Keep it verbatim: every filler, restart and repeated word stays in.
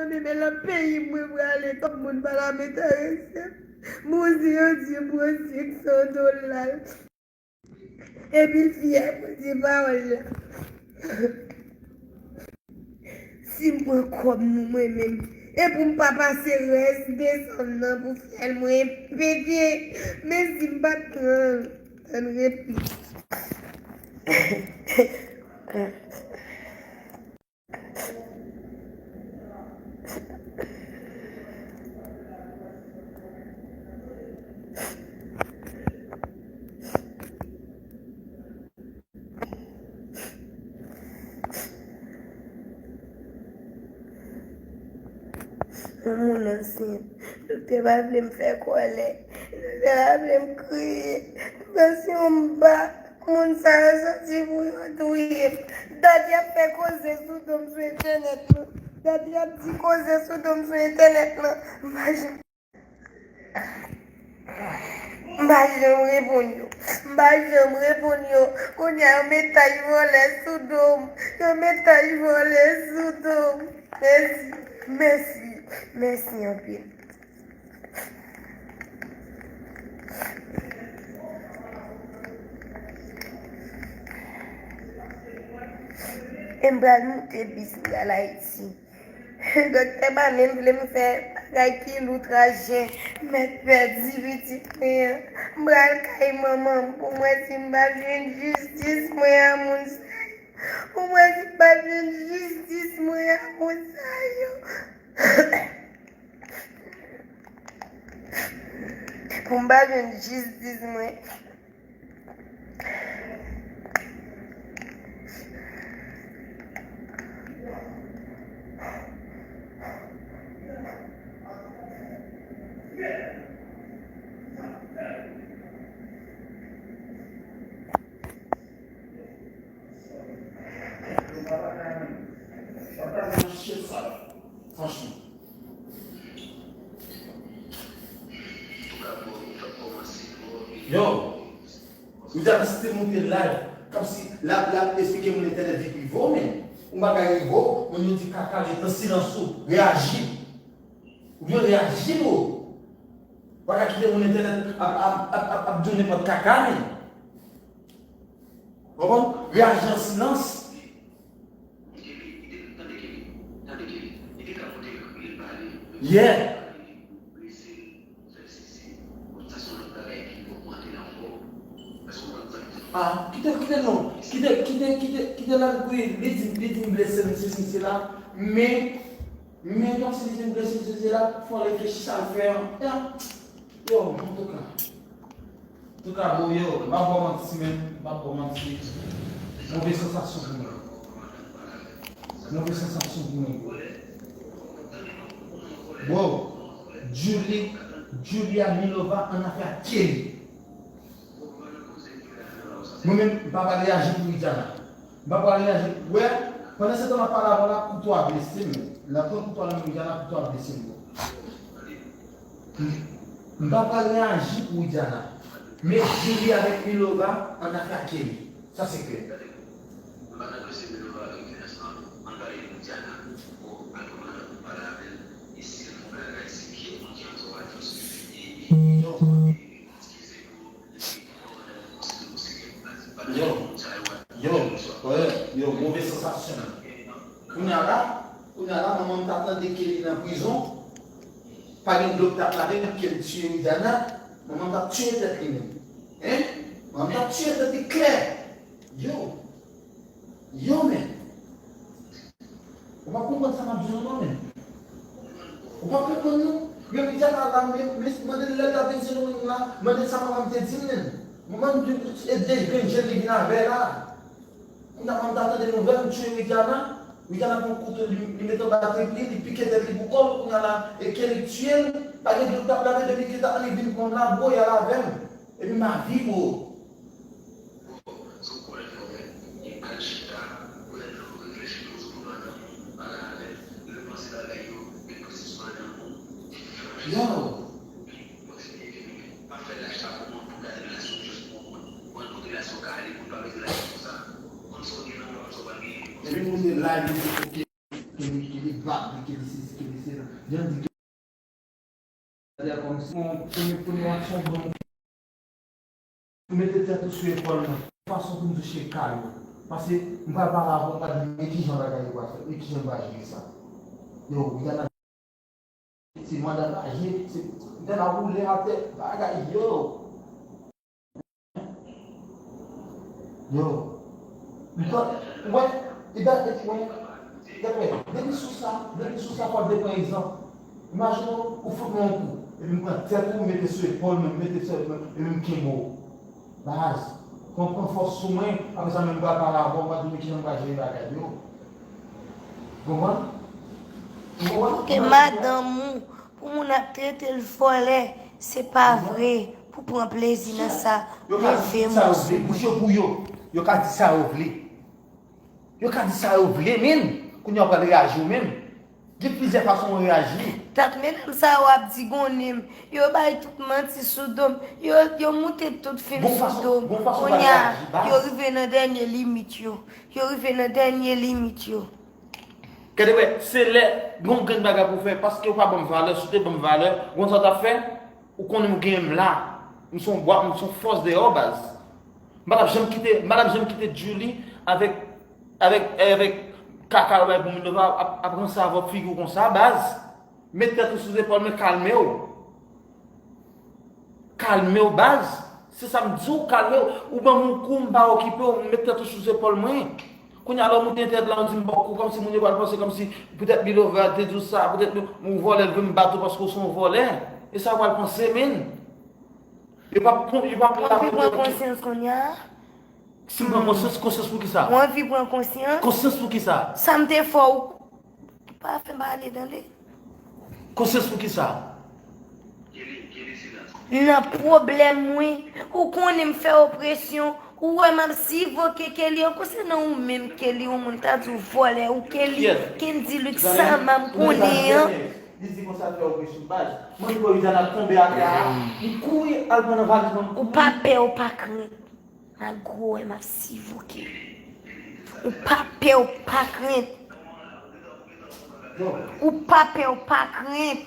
Mwen menm nan peyi m mwen prale, tout moun pa ta enterese m. Bondye, Bondye, Bondye, ki fè w do lal. Epi l fyè pou di pawòl la. Si m pran kòb nou mwen menm, e pou m pa pase rès desanm nan pou fyèl mwen pete, men si m pa t pran l, tann repli. Yon moun ansyen. Doktè pa vle m fè kòlè. Doktè pa vle m kriye. Tansyon m ba. Moun sa yo soti pou yo touye m. Dat y ap fè koze sou do m sou entènèt lan. Dat y ap di koze sou do m sou entènèt lan. M pa janm, m pa janm reponn yo. M pa janm reponn yo. Kounye a, yo met tach vòlè sou do m. Yo met tach vòlè sou do m. Mèsi, mèsi, mèsi anpil. E m pral moute bis, m pral Ayiti. Doktè pa menm vle m fè bagay ki lou traje. M mèt pèdi pitit mwen an. M pral kay manman m pou m wè si m pa jwenn jistis mwen a moun sa yo. Pou m wè si m pa jwenn jistis mwen a moun sa yo. Pou m pa jwenn jistis mwen. Franchman. Yo, Louisiana si te monte live, kòmsi l ap, l ap esplike moun entènèt vi prive w, men yon bagay rive w, moun yo di kaka, ret nan silans ou, reyaji. Ou dwe reyaji, bro. Ou pa ka kite moun entènèt ap, ap, ap, ap, ap di w nenpòt kaka, men. Konprann? Reyaji an silans. Yeah. Ah, kite, kite non. Kite, kite, kite, kite la, wi, li di, li di m blese m, sesi, sela. Men, men kòmsi li di m blese m, sesi, sela, fò reflechi sa l fè an. Ya. Yo, antouka. Antouka, bro, yo, m pa ba w manti, men, m pa ba w manti. Move sansasyon pou mwen. Move sansasyon pou mwen, bro. Bro, Julie, Julia Milova an afè ak Kelly. Mwen menm, m pa pral reyaji pou Widiana. M pa pral reyaji. Wè, pandan se tan m ap pale avè w la, kouto a blese m. Nan pran kouto a nan men Widiana, kouto a blese m, bro. M pa pral reyaji pou Widiana. Men Julie avèk Milova an afè ak Kelly. Sa se klè. Yo, yo, yo, wè, yo, move sansasyon. Kounye a la, kounye a la, manman m ta tande Kelly nan prizon. Pa gen dlo k t ap lave, Kelly tiye Widiana. Manman m t ap tiye tèt li menm. Hein? Manman m t ap tiye tèt li klè. Yo. Yo, men. Ou pa konprann sa m ap di w non, men. Ou pa konprann non. Men Widiana la, men, men, mande l lè l t ap vin se nou menm la, mande l sa manman m te di m, men. Manman m di, e de grenn jèn li vin avè la. Kounye a, manman m ta tande nouvèl m tiye Widiana. Widiana pran kouto, li, li mete anba tèt li, li pike tèt li pou kò l. Kounye a la, e Kelly tiye l. Pa gen dlo k t ap lave, depi Kelly t ap annik vin pran m la, bro, y al avè m. Epi m pa viv, bro. Yo. Epi moun de live, li di, ok, Kelly, Kelly bad, Kelly sesi, Kelly Jan di gen kòmsi yon premye, premye aksyon bon. Mete tèt ou sou epòl mwen. Fason pou m touche kal ou. Paske m pral pale avè w, m pral di, men kijan bagay yo pral fèt, men kijan m pral jere sa. Yo, Rihanna, se manda raje, se Rihanna woule atè, bagay yo. Yo. Ou pa, ou wè, e da, e, wè, gade, depi sou sa, depi sou sa, fò w te pran egzanp. Imajine w, ou fout mwen yon kou, epi m pran tèt ou, m mete sou epòl mwen, m mete sou epòl mwen, epi m kenbe w. Baz, pran, pran fòs sou mwen, apre sa menm m pral pale avè w, m pral di w men kijan m pral jere bagay yo. Ou konprann? Ou konprann? Kote madanm ou, pou moun ap trete l vòlè, se pa vre, pou pran plezi nan sa, leve mwen sou mwen. Bouch yo pou yo, yo ka di sa yo vle. Yo ka di sa yo vle, men, kounye a w pral reyaji w menm. Gen plizyè fason w reyaji. Dat medam sa yo ap di gonnen m, yo bay tout manti sou do m, yo, yo moute tout fim sou do m. Kounye a, yo rive nan dènye limit yo. Yo rive nan dènye limit yo. Gade wè, se lè gon grenn bagay pou fè, paske ou pa ban m valè, si w te ban m valè, gon sa w t ap fè, ou konnen m genyen m la. M se yon bwa, m se yon fòs deyò, baz. M pa t ap janm kite, m pa t ap janm kite Julie avèk, avèk, avèk kaka yo bay pou Minerva ap, ap ranse avè w figi w konsa, baz. Met tèt ou sou zepòl mwen, kalme w. Kalme w, baz. Se sa m di w, kalme w. Ou ban m yon kou, m pa okipe w, m met tèt ou sou zepòl mwen. Kounye a lè w moute entènèt la, w di m ba w kou, kòmsi moun yo pral panse kòmsi poutèt Minerva te di w sa, poutèt yon vòlè l vle m bat ou paske w se yon vòlè. E sa yo pral panse, men. Yo p ap, yo p ap. Ou anvi pran konsyans kounye a? Si m pran konsyans, konsyans pou ki sa? Ou anvi pran konsyans? Konsyans pou ki sa? Sa m te fè w, pa fè m pale, tande. Konsyans pou ki sa? Nan pwoblèm mwen, ou konnen m fè w presyon, ou wè m ap sivoke Kelly, an konsènan ou menm Kelly, ou moun ta di w vòlè, ou Kelly, Kendy Luc, sa m konnen an. Li di konsa fè w presyon baz. Mwen wè Rihanna tonbe atè a, m kouri al pran nan valiz mwen. Ou pa pè, ou pa krent. Malgre w wè m ap sivoke. Ou pa pè, ou pa krent. Ou pa pè, ou pa krent.